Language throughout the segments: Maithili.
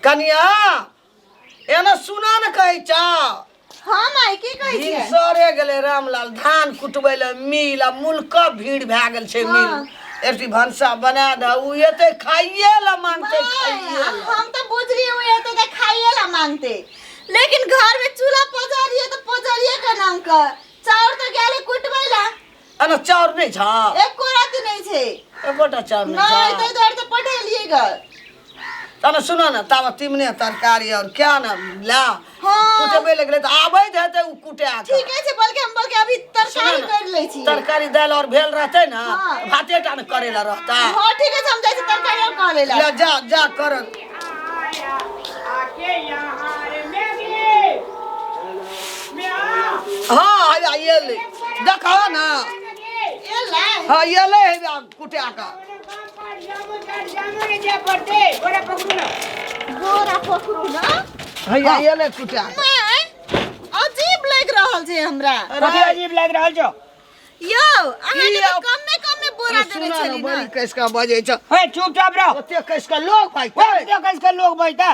कनिया एना सुना ने कहै छौ। हाँ माय, की कहै छियै? भिनसरे गेलै रामलाल धान कुटबै लए मिल, आ मुल्क भीड़ भए गेल छै मिल। एकटी भनसा बना दे, उ एतै खाइए लए मांगतै, खाइए लए। हम तऽ बुझलियै उ एतै तऽ खाइए लए मांगतै, लेकिन घर में चूल्हा पजरिए तऽ पजरिए केना के? चाउर तऽ गेलै कुटबै लए। एना चाउर नहि छौ? एको रत्ती नहि छै। एकोटा चाउर नहि नहि छौ? ताहि दुआरे तऽ पठेलियै ग। तहन सुनो ने, ताबे तिमने तरकारी और क्या ने ला। हाँ। कुटेबै लगलै तऽ आबैत हेतै उ कुटा कऽ। ठीके छै, बल्कि हम बल्कि अभी तरकारी सुनो ने, कर लै छी। तरकारी दालि और भेल रहतै ने। हाँ। भाते टा ने करै लए रहतै। हाँ ठीके छै, हम जाइ छी तरकारी और कऽ लै ले लए। जा जा कर। आके यहाँ रे मैगी म्या। हाँ हैया एलै, देखो ने। एलै? हाँ एलै, हैया कुटा कऽ। बोरा पकड़ू ना। बोरा पकड़ू ना। हैया एलै कुटा कऽ। माय, अजीब लागि रहल छै हमरा। कथी अजीब लागि रहल छौ? यौ, अहाँके की तऽ अब- कमे कमे बोरा देने सुना ने, छली बड़ी ने। कस कऽ बजै छ। हे, चुपचाप रहो। ओते कस कऽ लोग भाइ। ओते कस के लोग बैठता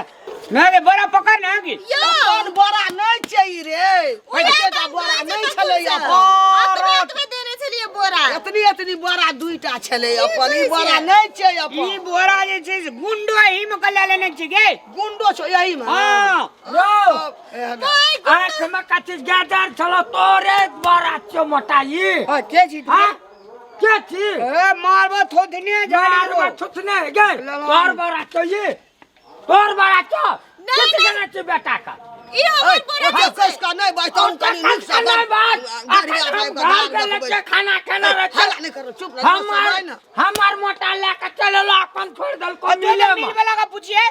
ना रे, बोरा पकड़ ना की। यौ, अपन बोरा नहि छै ई रे, उएह एतेटा तऽ हम बोरा कहै छी नहि तखन छलै सँ। अपन। एतबे एतबे देने छलियै बोरा। एतनी एतनी बोरा दुईटा छलै अपन, ई कहै बोरा छियै? नहि छै ई अपन। बोरा जे छै से गुंडो एही में कल्ला लेने छी गे। गुंडो छौ एही मे? हाँ। यौ, माय, आँख में कथी गाजर छलो तोरे बड़ा छौ मोटाई। हाँ, के छी तू? हाँ? के छी? ए, मारबो थोथने झाड़ी। मारबा छुतने गे, तोर बड़ा छौ ई, तोर बड़ा छौ। नहीं, किछु नहीं। केना छी बेटा का? ई हमर बोरा ओते छै। कस कऽ नहि बाज, तहन कनि नीक सँ नहि बात। गाड़ी अखन आबि हम कऽ घर धान गेल देखबै। छियै, खाना खेना रहै छै। हल्ला नहि करू, चुप रह, हमर ने। हमर मोटा लए के चल एलो, अपन छोड़ि देलको मिले मिल मे। वाला का पूछिए।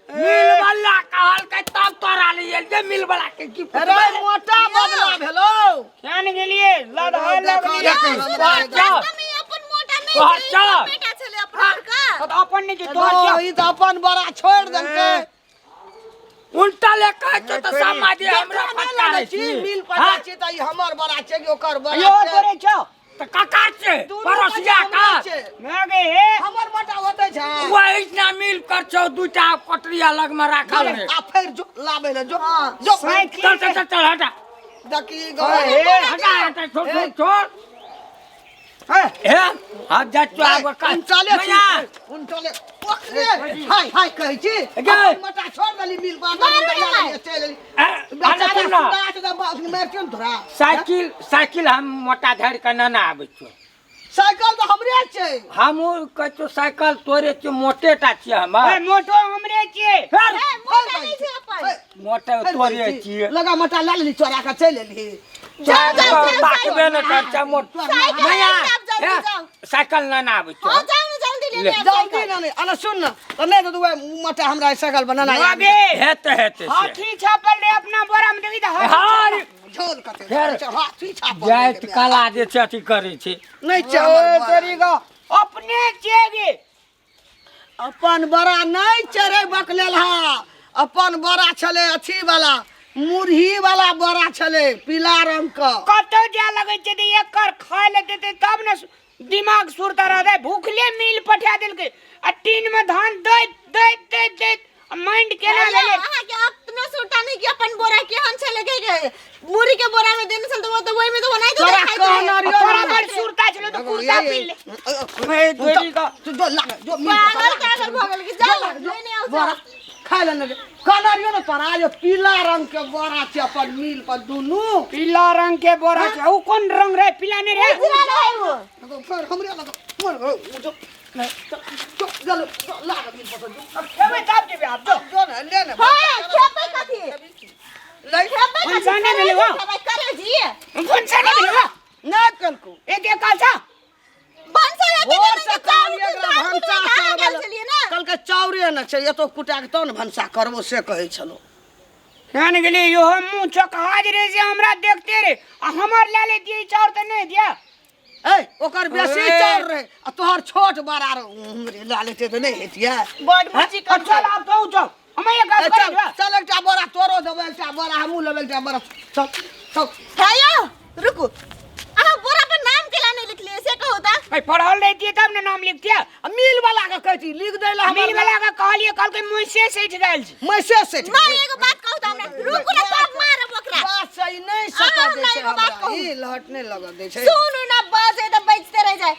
मिल वाला कहलकै तब तोरा लिए जे मिल वाला के की अरे पुछबै? मोटा बदला भेलो। केन गेलिए लदहा देखो, लगलिए। देखो, हमरा चल। वास्तव में ई अपन मोटा नहि तोहर छै, ई चल। हमर बेटा छलै अपन का। तो अपन नहीं छै, तोहर ओ, क्या? ई तऽ अपन बोरा छोड़ि देलकै। उल्टा ले कहै छौ तऽ समाधि हमरा देखऽ नहि फटकारै लगै छी छी। मिल पर हाँ? जाइ छी तऽ ई हमर बोरा छै कि ओकर बोरा यो छै? तोरे छौ। तऽ ककर छै? दुनू पड़ोसिया बच्चा का? हमरे छै। मैं गे हे। हमर मोटा होतै छै। वही ना मिल कर छौ, दूटा कोटरी अलग में राखल है। आ फेर जो लाबै ले जो जो। साइकिल। चल चल चल चल, हटा। देखी। हे, हटा हटा, छोड़ छोड़ छोड़। हे। हे, अब जा चो आब का उनचाले छी। मैया, उनचाले ओकरे हाय हाय कहै छी। गे। अपन मोटा छोड़ देली मिल पर। मारू ने माय। चलि एली। ए, अरे बेचारा सुन ना। सुता छै तऽ बाप मारतियौ ने तोरा। साइकिल साइकिल हम मोटा धरि के ना आबै छियौ। साइकिल तऽ हमरे छै। हमहूँ कहै छियौ साइकिल तोरे छियौ, मोटे टा छियै ए, हमर। मोटो हमरे छियै। फेर ए, मोटा नहि छै अपन। मोटे तोरे छियै। लगा मोटा लए लेली, चोरा कऽ चलि एली। जाओ जाओ जाओ। ताकबे ने कर छै मोट। साइकिल मैया, लेने आब जल्दी हे, जाओ। साइकिल ना आबै छियौ। हाँ जाओ ने, जल्दी लेने ले। आब जल्दी साइकिल। ना नहि अना सुन ने तऽ नहि तऽ वएह मोटा हमरा साइकिल बनाना। ना गे। हेतै हेतै से। हाथी छापल रे अपना बोरा में, देखी तऽ हाथी। हाँ रे, झोल कते फेर हाथी छापल जाइत कला जे छै अथी करै छै। नहि छै ए, हमर बोरा। तोरी गो अपने छियै गे। अपन बड़ा नहि चढ़े बकलेल हा, अपन बड़ा छलै अथी वाला, मुरही वाला बड़ा छलै पीला रंग के। कतौ जाय लगै छै तऽ एकर खाय लए देतै तब ने दिमाग सुरता रहतै। भूखले मिल पठा देलकै आ टीन में धान दैत दैत दैत दैत आ माइंड केना हेलो, भेलै? अहाँके अपनो सुरता नहि कि अपन बोरा केहन छलै? गे गे मुरही के बोरा में देने छल तऽ वो तऽ ओहिमे तऽ ओनाहिते तोरा देखाइत रहै। कहना आ रहियौ तोरा ने। बड़ सुरता छलौ तऽ कुर्ता पी ले। ए, तोरी गो। तू जो लाग जो मिल पर पागल लाग, तागल भऽ गेल कि? जाउ लेने आउ बोरा खाय ले ने। कहना रहियौ ने तोरा जे पीला रंग के बोरा छै अपन मिल पर दुनू। पीला रंग के बोरा छै, उ कोन रंग रहे? पीला नहीं रहे। उजरा रहै वो। फेर हमरे लग मर जो जो जो लाग मिल पर जो। अब खेबै तब जेबै, आब जो। जो ने ले ने। हाँ, खेबै कथी? ले। खेबै कथी? भनसा नहि भेलै वहाँ। खेबै करे जी। भनसा नहीं भेलै वहाँ। नहि कलको। एक एक काल छा। भनसा हेतै भोर तऽ से चाउर कहलियै एकरा धान भनसा कुटबै तऽ अहाँ करबै गेल लए। छलियै ने। कहलकै चाउरे ने छै, एतो कुटा के तब ने भनसा करबो, से कहै छलौ। केहन गेलियै यो, हम मुँह चकहाज रे से हमरा देखते रे आ हमर लए लेतियै चाउर तऽ नहि दिया। ए, ओकर बेसी ए। चाउर रहे आ तोहर छोट बड़ा रहे, हमरे लए लेते तऽ नहि हेतियै। बड मुची आ चल आब तू चल, हम एक ए, काज चल करै चल, एकटा बोरा तोरो देबै, एकटा बोरा हमहूँ लेबै, एकटा बोरा चल चल। हे यौ, रुकू, अहाँ बोरा पर नाम केला नहि लिखलियै से कहू तऽ? पढ़ल रहितियै तब ने नाम लिखतियै। आ मिल मिल वाला के कहै छी लिख दै ला मिल वाला के कहलिए कहलकै मुइसे सठि गेल छै। मैसे सेठ माँ एगो बात कहू तऽ हमरा रुकू ना तब मारब ओकरा। बात सही नहीं सका अहाँ दै हमरा छै एगो बात हमरा कहू। ई लहट नहीं लगऽ दै छै। सुनू ना, बजे तऽ बजते रह जाए।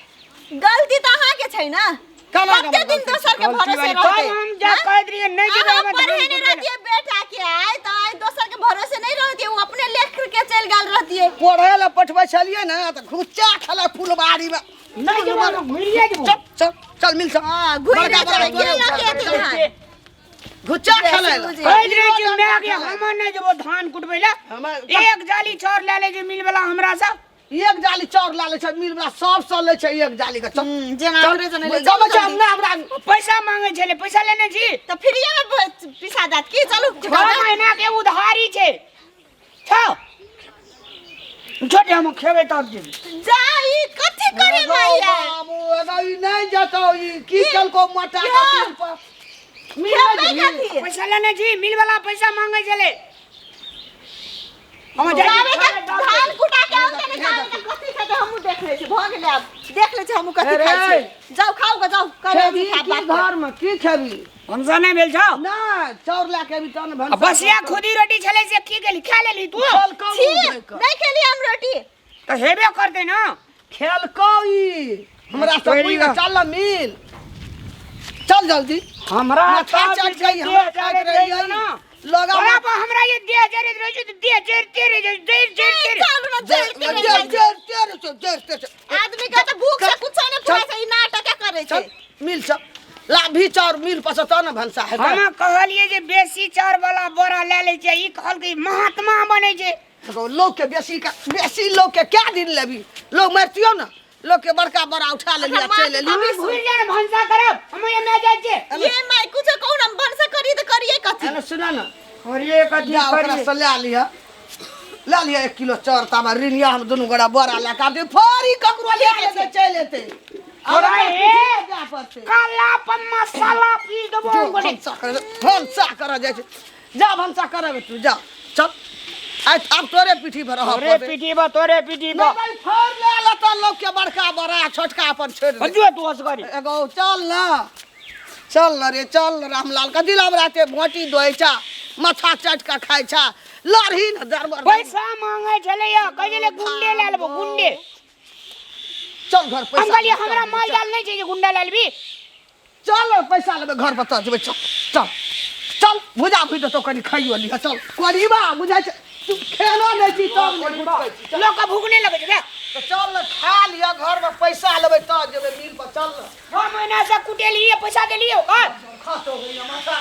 गलती तऽ अहाँके छै ना। केना कते दिन गलती दोसर के गलती भरोसे वाली रहते? तब हम जा हाँ? कह दिए नहीं जेबै अहाँ हम धान पढ़े नहीं कुटबै लए। रहतियै बेटा के, आइ तऽ आइ दोसर के भरोसे नहीं रहतियै, उ अपने लेख के चलि गेल रहतियै। पढ़े ला पठबै छलियै ने तऽ घुच्चा खेलै फुलबाड़ी में। नहीं जेबै हम, घुरिए जेबो। चल चल चल मिल चल। हाँ, घुरि बड़का जेबै, बड़का के लऽ के एथिन चल, धान? घुच्चा खेलै ला। कह रहे छी मैं के हम नहीं जेबो धान कुटबै लए। हमे- एक जाली चाउर लए ले जे मिल वाला हमरा से। एक जाली चाउर ला लै छै मिल वाला सब से लै छै एक जाली के। चल जेना चल हमरे जने ले जबै छै हम ना हमरा पैसा मांगे छलै, पैसा लेने छी। तऽ फ्रीए में पिसा जात की? चलू 6 महीना के उधारी छै। छौ छोटे हम खेबै तब जेबै। जा ई कथी करे एगो माइया? बाबू एगो ई नहीं जतौ ई की केलको मोटा के मिल पर मिल खेबै जेबही? कथी? पैसा लेने छी, मिल वाला पैसा मांगे छलै। हम जाइ जाबे छी तक धान कुटा के औते ने जाबे तक कथी खेतै हमहूँ देख लै छी। भऽ गेलै, आब देख लै छी हमहूँ कथी अरे। खाइ छी। जाउ खाउ ग, जाउ करे खेबही खाब की बात कर। घर में की खेबही? भनसा नहि भेल छौ? ना चाउर लए के अभी तहन आ भनसा। बसिया खुदी रोटी छलै से की गेली खा लेली तू? खेलकौ छी, मुँह धोइ कऽ। नहि खेली हम रोटी। तऽ हेबे करतै ना। खेलकौ ई हमरा सब तोरी बुझि बा। चल ना मिल चल जल्दी। हमरा माथा सब चट जे गई देह हमरा खाइत जरैत रहियै रहै ना। लगा तोरा पर हमरा ये देह जरैत रहै छै तऽ देह जरिते रहै छै, जरि जरिते रहै। चलू ना, जरि के रहि जर जाइ छै। जर जर जर जर जर। आदमी के तऽ भूख से कुछो नहि फुराइ छै, ई नाटके करै छै। चल मिल चल ला भी चाउर मिल पस तब ने भनसा हेतै। हम कहलिए जे बेसी चाउर वाला बोरा लए लै छै, ई कहलकै महात्मा बनै छै। देखो, लोग के बेसी का बेसी लोग के क्या दिन लेबी? लोग मरतियो ना, लोग के बड़का बड़ा उठा लेली आ चलि एली। हम घुरि जाए ने भनसा करब, हम एमे जाइ छियै। ये माय कुछो कहू ना, भनसा करिए तऽ करिए कथी? एने सुना ना, करिए कथी? जा ओकरा करिए से लए लिह, लए लिह 1 किलो चाउर ताबा रिनिया हम दुनू गोरा बोरा लए कऽ आबि फरी ककरो लए लेतै चलि एतै। तोरा आब हे जाय पड़तै। काला पर मसाला पीस देबो जो हम गोटे। भनसा करे भनसा करऽ जाइ छै, जा भनसा करब तू जा चल। आइ आब तोरे पीठी पर रहऽ तोरे पड़तै। पीठी पर, तोरे पीठी नहि पर। भाइ, फड़ लए लेतऽ लोक के बड़का बड़ा छोटका अपन छोड़ि दे। जो तू असगरे। एगो चल ना, चल ना रे, चल ना रामलाल कथी ला हमरा ते भोटी दोइ छा माथा चाटि कऽ खाइ छा लड़ही ने दरबर। पैसा मांगे छलै या कहै छलै गुंडे लए लेबो गुंडे। चल घर पैसा। हम कहलियै हमरा माल जाल नहि छै जे गुंडा लए लेबी। चल पैसा लेबै घर पर तऽ जेबै। चल चल चल भुजा भुजि देतौ कनि खाइयो लिह। चल करीबा बुझाइ छै तू खेलो नहि छी तब नहि भुजै छी। चल। लोक के भूख नहि लगै छै बे। तऽ चल ने खा लिअ घरमे पैसा लेबै तऽ जेबै मिल पर। चल ने। 6 महीना से कुटेलियै पैसा देलियै ओकर। खतो गई माथा।